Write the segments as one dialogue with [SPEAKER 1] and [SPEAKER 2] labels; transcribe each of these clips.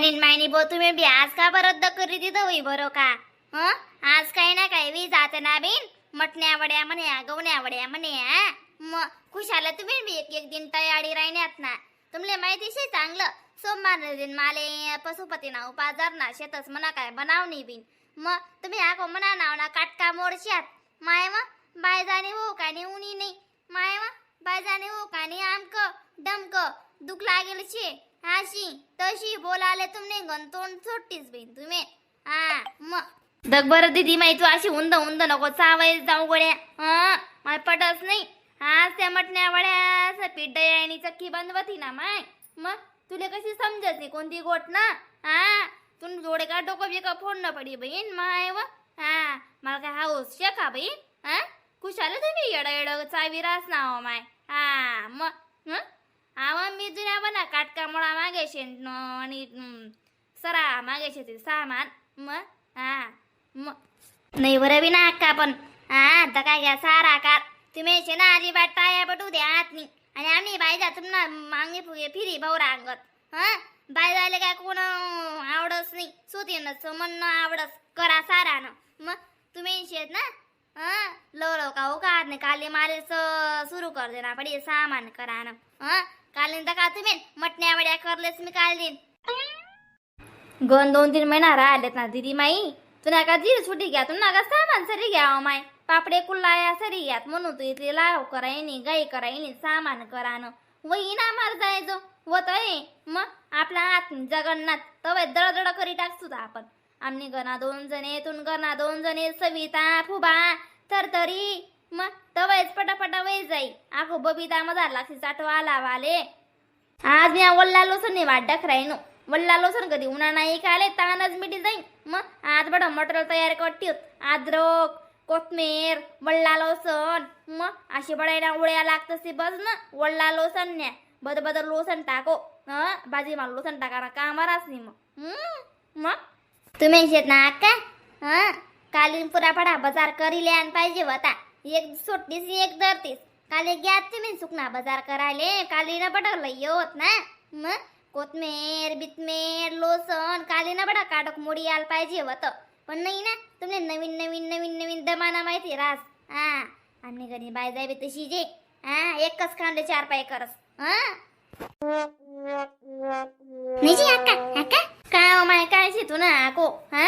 [SPEAKER 1] मायनी मायनी बो, तुम्ही बी आज का बरं करी तिथं होई बरं का? हं, आज काही ना काही बी जात ना बिन मटण्या वड्या म्हणे, गवण्या वड्या म्हणे. हा, मग खुशाला तुम्ही बी एक एक दिन तयारी राहण्यात ना. तुमले माहिती शे चांगलं, सोमवार दिन माले पशुपती ना उपाजार ना शेतच म्हणा काय बनावणी बिन. मग तुम्ही आको म्हणा नाव ना काटका मोडशात. माय मग बाय जाणे हो का नाही उनी नाही. माय मग बाय जाणे हो का नाही, आमक डमक दुख लागेल शे, अशी तशी बोलाले तुमने गण तोंड छोटीच बहीण तुम्ही. हा, मग दग बरं दीदी माई, तू अशी उंद उंद नको चावाय जाऊ गोड्या. हा, मला पटच नाही. आज त्या मटण्या वड्या पीठ दयानी चक्की बनवती ना माय. मग तुला कशी समजत नाही कोणती गोट ना? हा, तू जोडे का डोकं बिकं फोडणं पडी बहीण माय व. हा, मला काय हाऊस शेका बहीण? हा, खुशाल तुम्ही येडं येडं चावी रास ना हो माय. हा, मग हं? आवा मी जुन्या बना काटका मोळा मागे शेण आणि सरा मागे शेती सामान. मग हा, मग नाही बरं बी ना अक्का पण. हा, आता काय घ्या सारा कार तुम्ही शे ना अजिबात टाया पटू द्या आत नाही. आणि आम्ही बायजा तुम्हाला मागे फुगे फिरी भाऊ रांगत. हा, बाय जायला काय कोण आवडच नाही, सुतीनच म्हणणं आवडच करा सारानं. मग तुम्ही शेत ना. हा, लव लव का हो का नाही, काले मारेच सुरू कर देना पडी सामान करा ना. हा, काल का तुम्ही मटण्या वड्या करलेच मी काल दिन गण 2-3 महिना राहिलेत ना दिदी माई. तू नका दिल सुटी घ्या, तू नका सामान सरी घ्या माय. पापडे कुल्लाया सरी घ्यात म्हणून तू इथली लाव करायनी, गाई करायनी, सामान करानं वही ना मार जायचो होत आहे. मग आपला हात जगन्नाथ तवे दडदड करी टाकसू आपण. आमनी गणा दोन जणे, तुन गणा दोन जणे, सविता फुबा थरथरी. मग तवयच पटापटा वय जाई. आखो बबिता मजार लागते चाटवा लावाले. आज मी वल्ला लोसन नाही वाट डखरायनो. वल्ला लोसन कधी उन्हा नाही खाले तानच मिटी जाईन. मग आज बडं मटेरियल तयार करते, अद्रक कोथमीर वल्ला लोसन. मग अशी बडायला उड्या लागतस ते बस ना वल्ला लोसन न्या बद बद लोसन टाको. हं, भाजी मला लोसन टाकाना कामाराच नाही मग. हं, मग तुम्ही शेत ना अक्का. हं, कालीन पुरा पडा बाजार करी आण पाहिजे होता. एक सोटीस एक धरतीस काले घ्या तुम्ही सुकना बाजार करायले. कालीनं बडं येत ना. मग कोथमीर बिथमीर लोसन कालीनं बडा काटक मोडी यायला पाहिजे होतं, पण नाही ना. तुमने नवीन नवीन नवीन नवीन दमाना माहिती रास. हा, आम्ही घरी बाय जाय तशी जे. हा, एकच खांदे चार पाय करस. हा, नाही जी अक्का. अक्का काय हो माय, काय तू ना आको? हा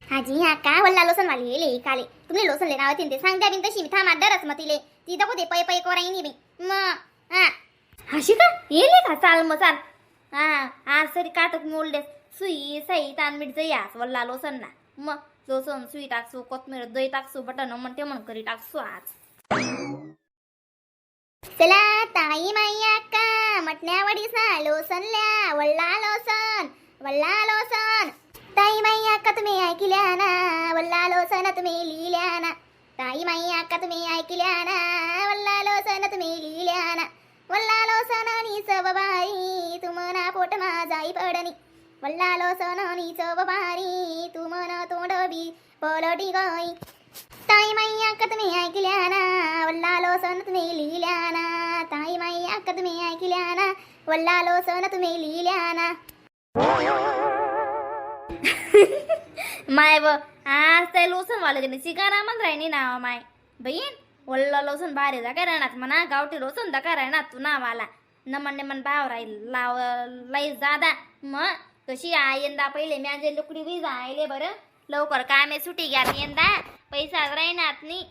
[SPEAKER 2] हाजी अक्का, वल्ला लोसन वाली येले काले. तुम्ही लोसन लेना होती ते सांग द्या बिन तशी मी थांबा डरस मग तिले ती दखो दे पै पै करायनी बी मग. हा.
[SPEAKER 1] हाशी का येले का? चाल मग चाल. हा, आज तरी काटक मोडले सुई साई तानमीठ जाई आज वल्ला लोसन ना. मग लोसन सुई टाकसू, कोथमीर दही टाकसू, बटन म्हणते म्हण करी टाकसू आज.
[SPEAKER 2] चला ताई माई अक्का, मटण्या वडीसा लोसन ल्या, वल्ला लोसन, वल्ला लोसन. ताई माई अक्का, तुम्ही ऐकल्या ना? वल्ला लोसन तुम्ही लिहिल्या ना? ताई माई अक्का, तुम्ही ऐकल्या ना? वल्ला लोसन तुम्ही लिहिल्या ना? वल्ला लोसन नी चव भारी, तुमना पोट जाई पडनी. वल्ला लोसन नी चव भारी, तुमन तोंड बी पलटी गई. ताई माई अक्का, तुम्ही ऐकल्या ना? वल्ला लोसन तुम्ही लिहिल्या ना? ताई माई अक्का, तुम्ही ऐकल्या ना? वल्ला लोसन तुम्ही लिहिल्या ना?
[SPEAKER 1] माय व आज ते लोसन वाले त्याने शिकारा म्हण राहिनी नाव माय बहीण. वल्ला लोसन भारी जागा राहणार म्हणा, गावठी लोसन दका राहणार तू नावाला नमन नेमन भाव राहील लाव लई जादा. मग कशी आहे यंदा पहिले म्याजे लुकडी बी जायले बरं लवकर कामे सुटी घ्या यंदा पैसा राहणार नाही.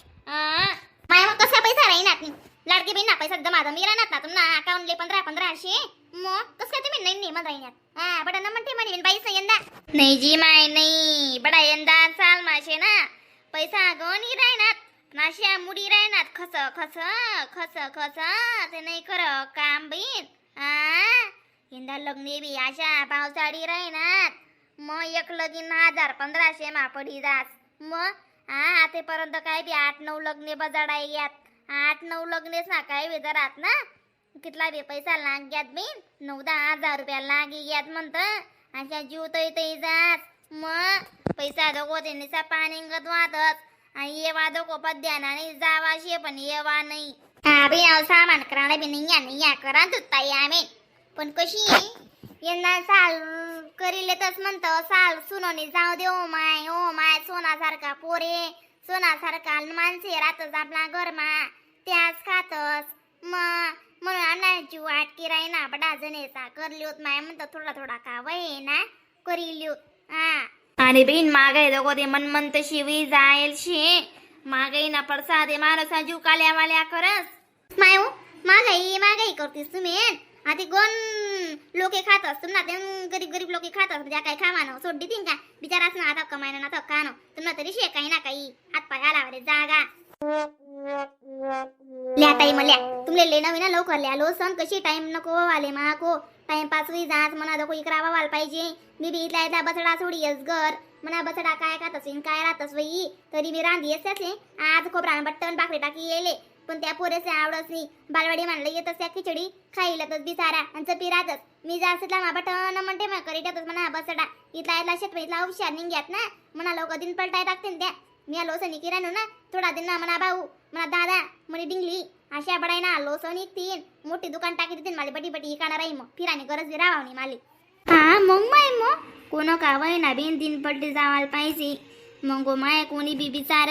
[SPEAKER 2] माय मग कसा पैसा राहीनात नाही? लाडकी बहीण ना पैसा जमा जमी राहणार ना तुम्हाला अकाउंटले 15-1500. मग कसं काय तुम्ही नाही नाही मग राहणार? हा, बडा न म्हणते म्हणे बाईस यंदा.
[SPEAKER 1] नाही जी माय नाही, बडा यंदा चाल माशे ना पैसा गणी राहणार नाश्या मुडी राहणार खस खस खस खस ते नाही खरं काम बहीण. आ यंदा लग्ने बी अशा पावसाळी राहणार. मग एक लगीन 1000-1500 मा पडी जास. मग हा, आतापर्यंत काय बी 8-9 लग्ने बजाडाय यात. 8-9 लग्नेच ना काय बी जरात ना कितला बी पैसा लाग ग्यात बहीण, 9-10 हजार रुपया लागी ग्यात म्हणत अशा जीव तई तई जात. मग पैसा दगो ते पाणी गत वाहतच आणि येवा दगो पद्याना आणि जावा शे पण येवा नाही.
[SPEAKER 2] हा बी, अहो, सामान करायला बी नाही या नाही या करा तू ताई आम्ही पण कशी यंदा साल.
[SPEAKER 1] करीले तस म्हणतो साल सुनोनी जाऊ दे. ओ my, oh my, सोनासारखा पोरे, सोनासारखा माणसे राहतस आपला घरमा, त्याच खातस. मग म्हणून आणायची वाट की राही ना बडा जणेचा करली होत माय म्हणतो थोडा थोडा का वय ना करीली. हा, आणि बहीण मागाय दोघं ते मन मन तशी we जाईल शे. मागाई ना पडसा दे माणूसा जीव काल्या वाल्या करस.
[SPEAKER 2] माय हो, महागाई महागाई करतीस तुम्ही. आता कोण लोके खात असतो ना, ते गरीब गरीब लोके खात असतात, त्या काही खावानो सोड देतीन का? बिचाराच ना आता कमायना ना खानो. तुम्हाला तरी शे काही ना काही हात पाय हलावरे जागा. ल्या ताई, मल्या तुमले लेणं विना लवकर ल्या लोसन. कशी टाइम नको वाले माको, टाइमपास होई जात. मना नको इकरा वाल पाहिजे. मी बी इथला इथला बसडा सोडी येस घर. मना बसडा काय खात असेल, काय राहत वई, तरी मी रांधी येस. आज खोबरा बट्टन भाकरी टाकी येले, पण त्या पोरेसे आवडत नाही. बालवाडी म्हणलं येत त्या खिचडी खाईला तर बिचारा आणि चपी राहतच. मी जास्त मा बटन म्हणते मग करी टाकतच. म्हणा बसडा इथला इथला शेत इथला हुशार निघ्यात ना. म्हणा लोक दिन पलटाय टाकते त्या. मी लोसनी किराणू ना थोडा दिन ना. म्हणा भाऊ, म्हणा दादा, म्हणे डिंगली अशा बडाय ना लोसो निघतीन. मोठी दुकान टाकी देतीन मला. बटी बटी इकाणार राही, मग फिराने गरज बी राहावं नाही माले.
[SPEAKER 1] हा, मग माय मग कोण का वय ना बिन दिन पलटी जावायला पाहिजे. मग माय कोणी बी बिचार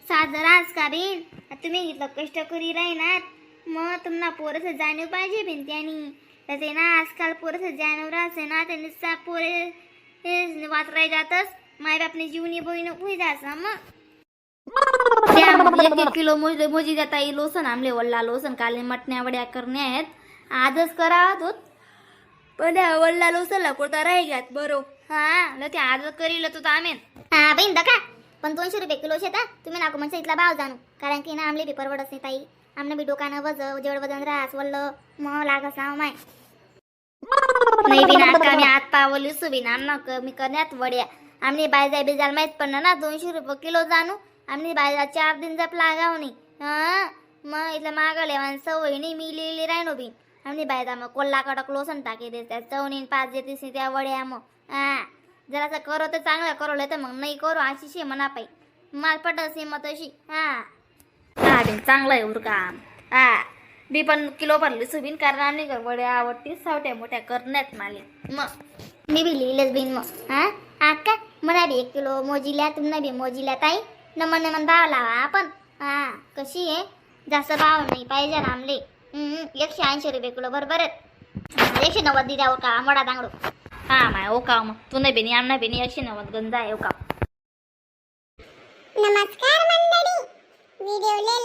[SPEAKER 1] साजराच का बिन. तुम्ही इथलं कष्ट करी राहीनात, मग तुम्हाला पोरस जाणीव पाहिजे बिन त्यांनी. तसे ना आजकाल पोरस जाणीव राहते ना, त्यांनी पोरे वाचराय जातच. मायबापने जीवनी बहीण होई जायचं. मग त्या मग एक एक किलो मोजी मोजी देता येईल लोसन आमले. वल्ला लोसन काले मटण्या वड्या करण्या आहेत, आजच करावा तो. पण वल्ला लोसनला कोणता राही बरो. हा ल ते आजच करील तो आमेन.
[SPEAKER 2] हा बहीण, दका पण 200 रुपये किलो शेता. तुम्ही नाको म्हणजे इथला भाव जाणू, कारण की ना आमले बी परवडत नाही ताई. आमनं बी डोकानं वज जेवढ वजन राहस वल्ल मग लागस ना माय.
[SPEAKER 1] नाही बिना आता मी आत पावली सुबिन आमना कमी करण्यात वड्या. आमनी बायजा बिजाल माहित पण ना 200 रुपये किलो जाणू. आमनी बायजा 4 दिन जप लागाव नाही. हा, मग इथलं मागले मान सवय नाही. मी लिहिली राहिनो बिन. आमनी बायजा मग कोल्हा कडक लोसन टाकी दे त्या चवणीन पाच देतीस त्या वड्या मग. हा, जरासं करो तर चांगलं करवलं तर मग नाही करू अशी शे म्हणा पाई माल पटस मग तशी. हा हा बिन चांगलं आहे उरका. हा, मी पण किलो भरली सुबीन, कारण आम्ही वड्या आवडती सावट्या मोठ्या करण्यात माले मग.
[SPEAKER 2] मी बी लिहिलंच बिन मग. हा आका, मला बी 1 किलो मोजिल्या, तुम्हाला बी मोजिल्या ताई. नमन नमन भाव लावा आपण. हा, कशी आहे, जास्त भाव नाही पाहिजे ना आमले. 180 रुपये किलो बरोबर आहेत. 190 द्या का मोडा तांगडो.
[SPEAKER 1] हा माय, ओका मग. तू नाही बेनी आमना बेनी 190 गंजा आहे ओका.
[SPEAKER 3] नमस्कार मंडळी, व्हिडिओले